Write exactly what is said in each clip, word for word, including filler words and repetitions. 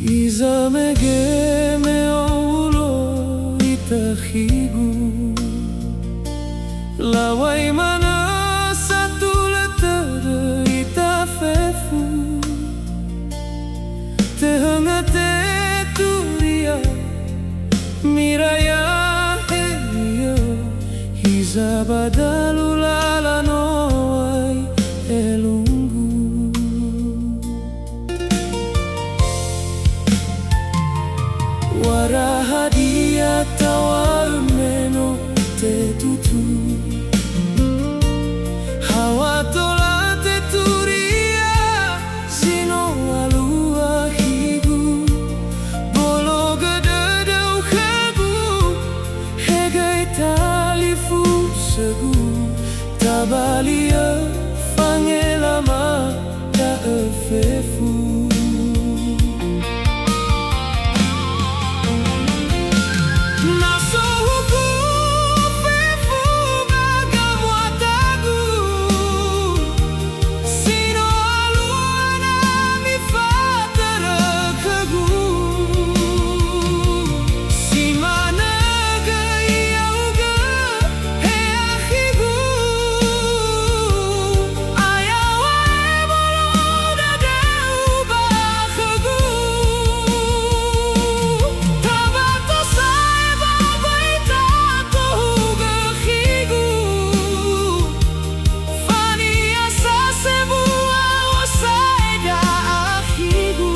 Iza mege me oulo ita khigu. Lawai manö satulö tödö ita fefu. Tehönga teturia, miraya helia, hiza ba dalu lala no ai elunggu. Wara hadia tawa'ö me no tetutu? Hawa tola teturia, si no alua khigu. Bologö dödöu khögu, he göi talifusögu. Tabali'ö fangelama da'ö fefu. Na so huku fefu ba gamuatagu, si no alua na mifatörö khögu. Si manö göi ya'ugö, he akhigu, ayaw̃a ebolo dödöu ba khögu. Tabato sa'ae ba böi tatohugö khigu. Fania sa sebua osaeda akhigu.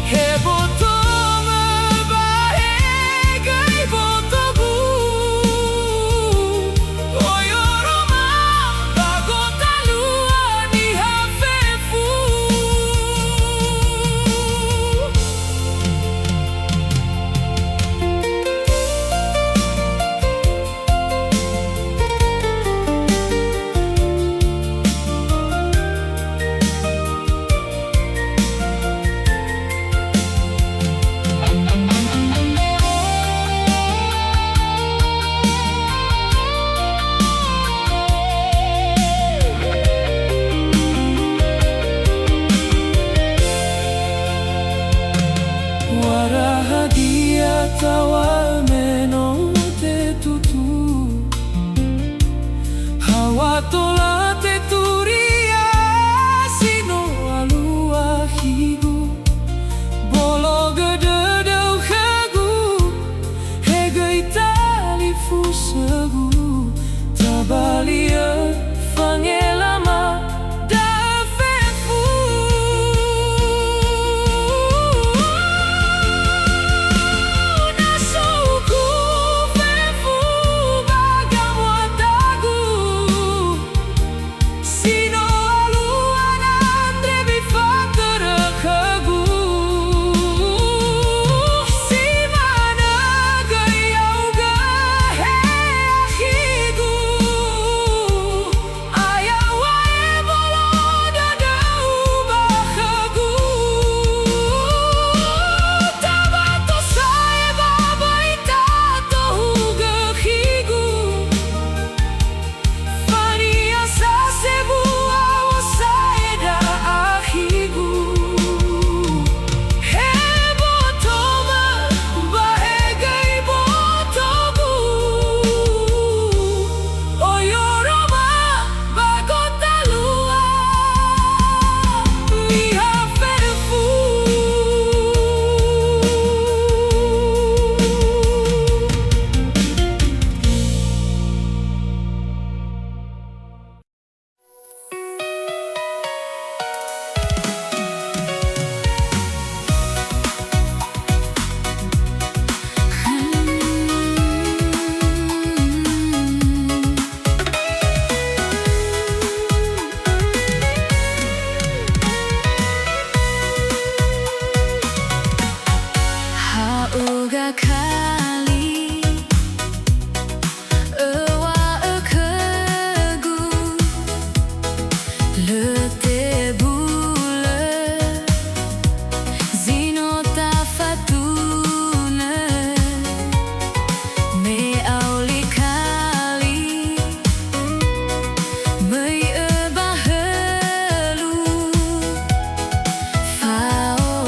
He boto mö ba he göi botogu. Oyoroma ba gotalua niha fefu. Wara hadia tawa'ö me no tetutu? Hawa tola teturia, si no alua khigu. Bologö dödöu khögu, he göi talifusögu. Tabali'ö fangelama da'ö fefu. Na so huku fefu ba gamuatagu, si no alua na andre mifatörö khögu. Si manö göi ya'ugö, he akhigu, ayaw̃a ebolo dödöu ba khögu. Tabato sa'ae ba böi tatohugö khigu. Fania sa sebua osaeda akhigu. He boto mö ba he göi botogu. Oyoroma ba gotalua niha fefu. Ha'uga kali, öŵa'ö khögu, lö tebulö zi no tafatunö, me auli kali, möi'ö ba hölu, fao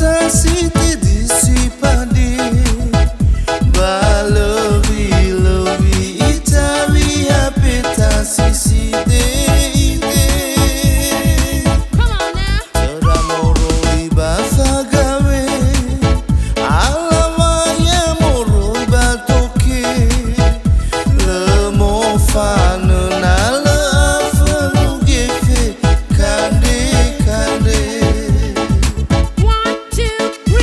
Tasitidisi pade, ba löwi-löwi itawi ha peta siside-ide. Come on now. Töra moroi ba fagawe, alawa ia moroi ba toke. Lö mofanö na lö afönu gefe kande-kande. One, two, three.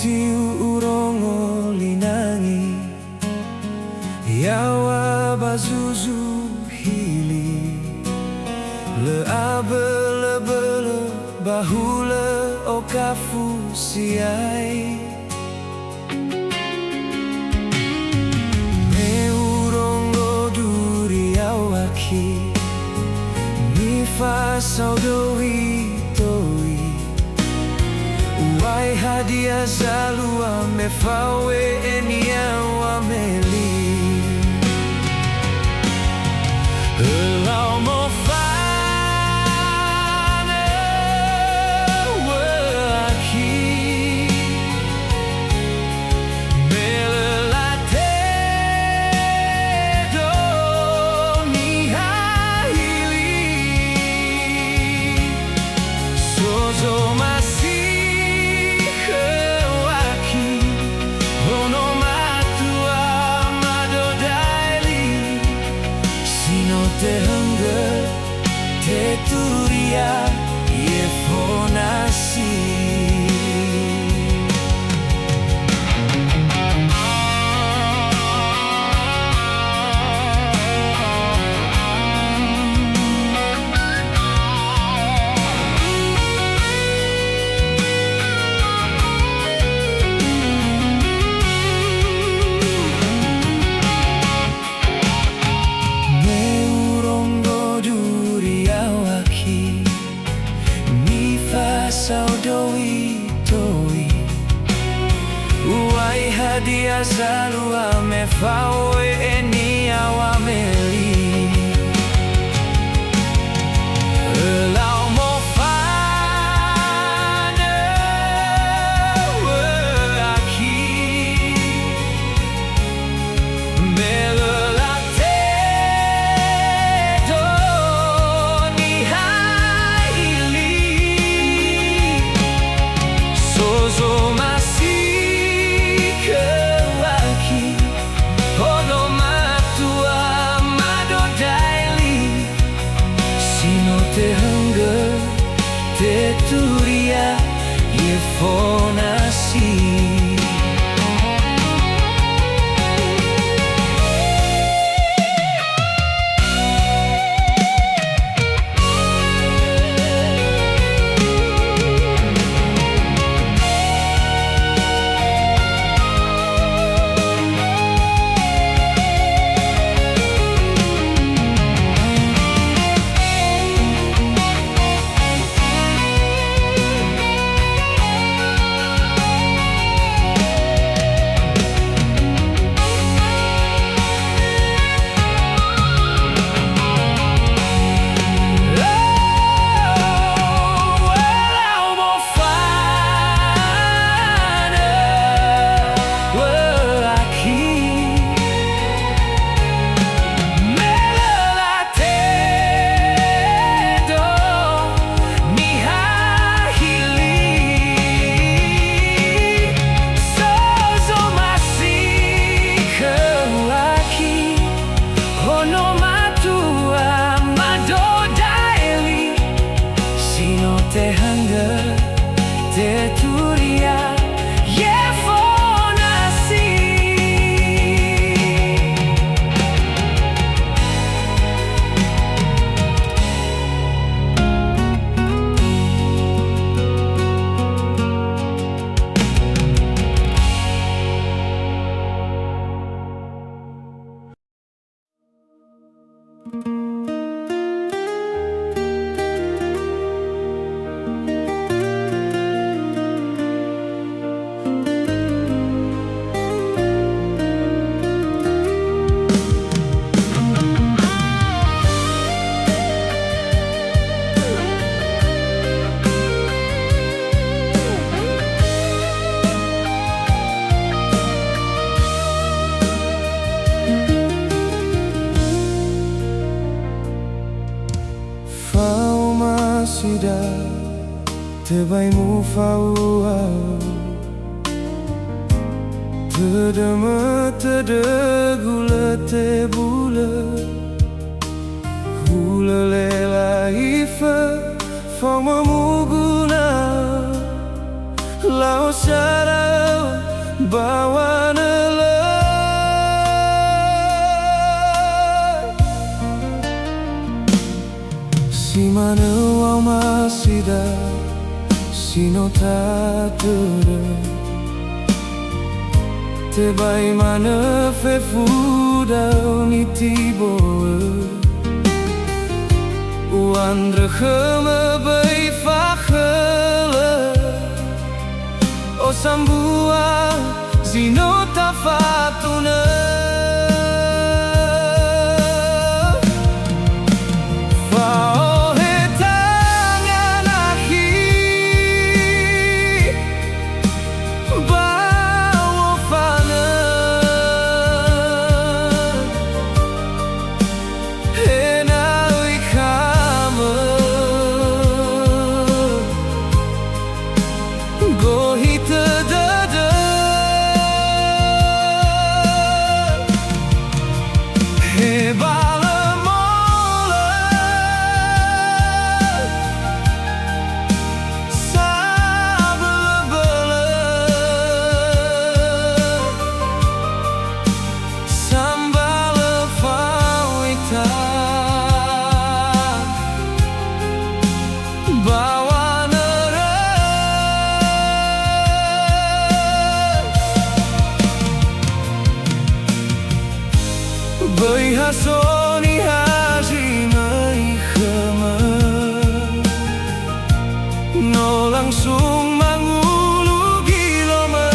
Tiu urongo linangi, yaŵa ba zuzu hili. Lö abölö-bölö ba hulö okafu siai. Me urongo duri yaŵa ki, nifasao dowi-dowi. Uŵa'ö hadia zalua me fao we'enia wameli. Ölau mofanö wö'akhi, me lö latedo niha hili. So zomasi khöu akhi, ono matua mado daeli, si no tehönggö teturia yefo nasi. Me urongo duri yaŵa ki, nifasao dowi-dowi. Uŵa'ö hadia zalua me fao we'enia wameli. Ölau mofanö wö'akhi, me lö latedo niha hili. So zomasi khöu akhi, ono matua mado daeli, si no tehönggö teturia yefo nasi. Tedo niha hili, so zomasi khöu akhi, ono matua mado daeli, si no tehönggö teturia yefo nasi. Fa'omasi da, tebai mufaua. Tödömö tödögu lö tebulö. Hulö lö laifö, faoma muguna. Lau sara Ba wanölö. Si manö wa'omasi da si no tatörö. Tebai manö fefu da'ö nitibo'ö. U'andrö khömö böi fakhölö. O sambua zi no tafatunö. Fa'ohe tanga nakhi ba u'ofanö. Ena'ö ikhamö gohitö dödö. Hebalö molö sabölöbölö. Sambalö fao ita ba wanörö. Böi ha so niha zi möi khömö. No langsung mangulu gilomö.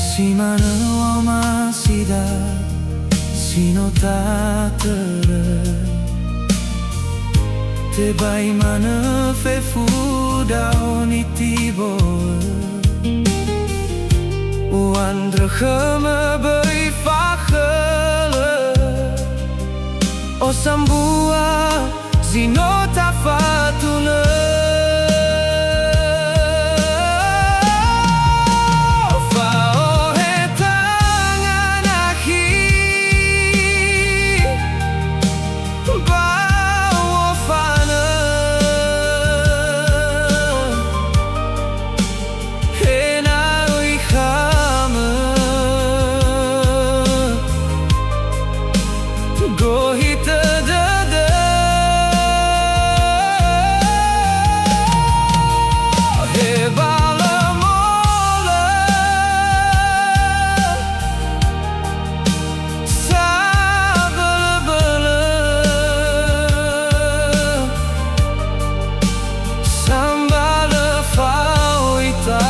Si manö wa'omasida si no tatörö. Tebai manö fefu da'ö nitibo'ö. U'andrö khömö böi fakhölö. O sambua zi no tafatunö. Fa'ohe tanga nakhi ba u'ofanö. Ena'ö ikhamö gohitö dödö. Hebalö molö sabölöbölö. Sambalö fao ita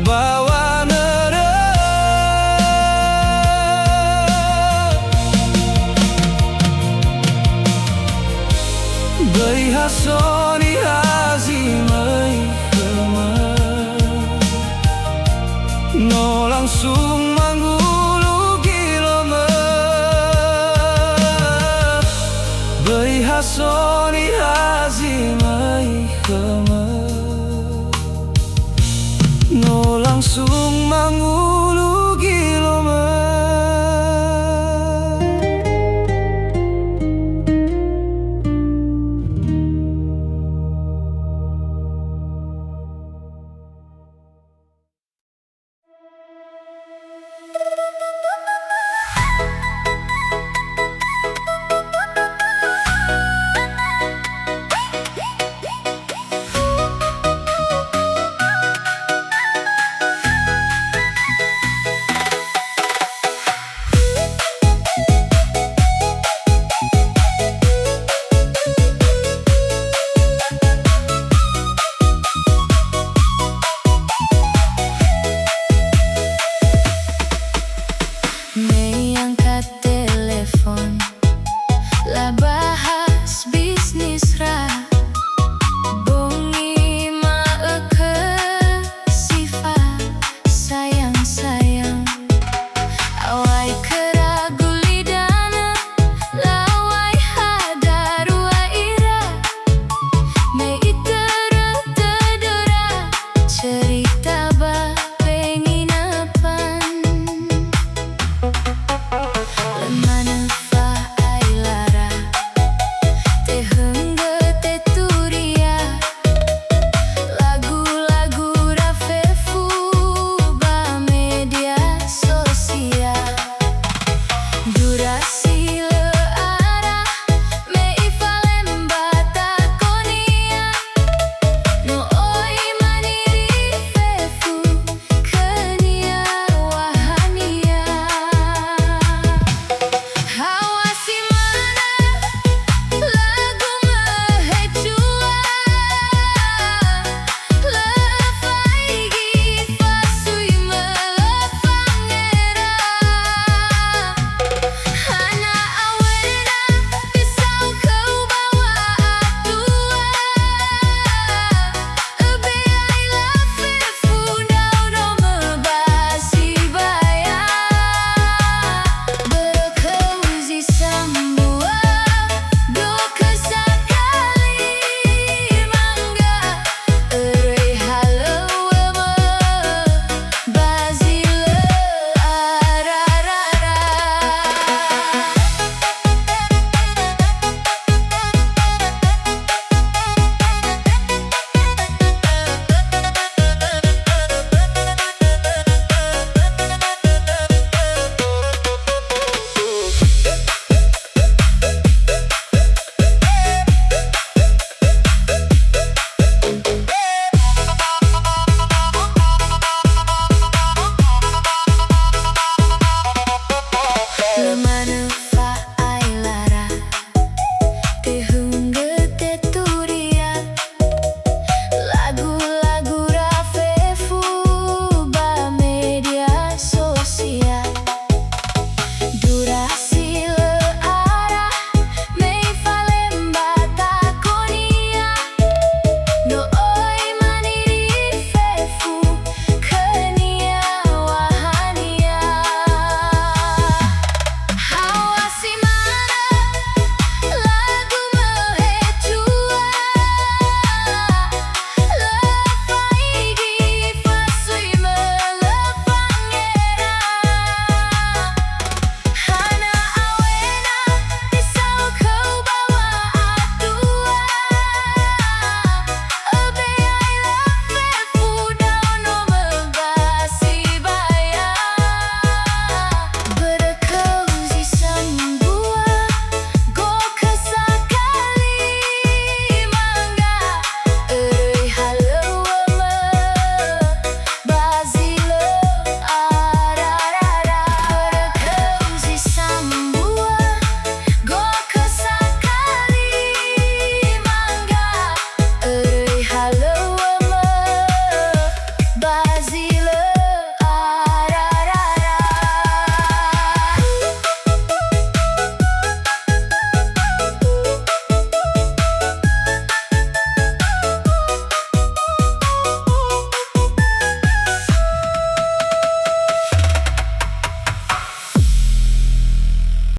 ba wanörö. Böi ha so niha zi möi khömö. No langsung mangulu gilomö. Böi ha so niha zi möi khömö. No langsung mangulu gilomö. Me angkat telepon, laba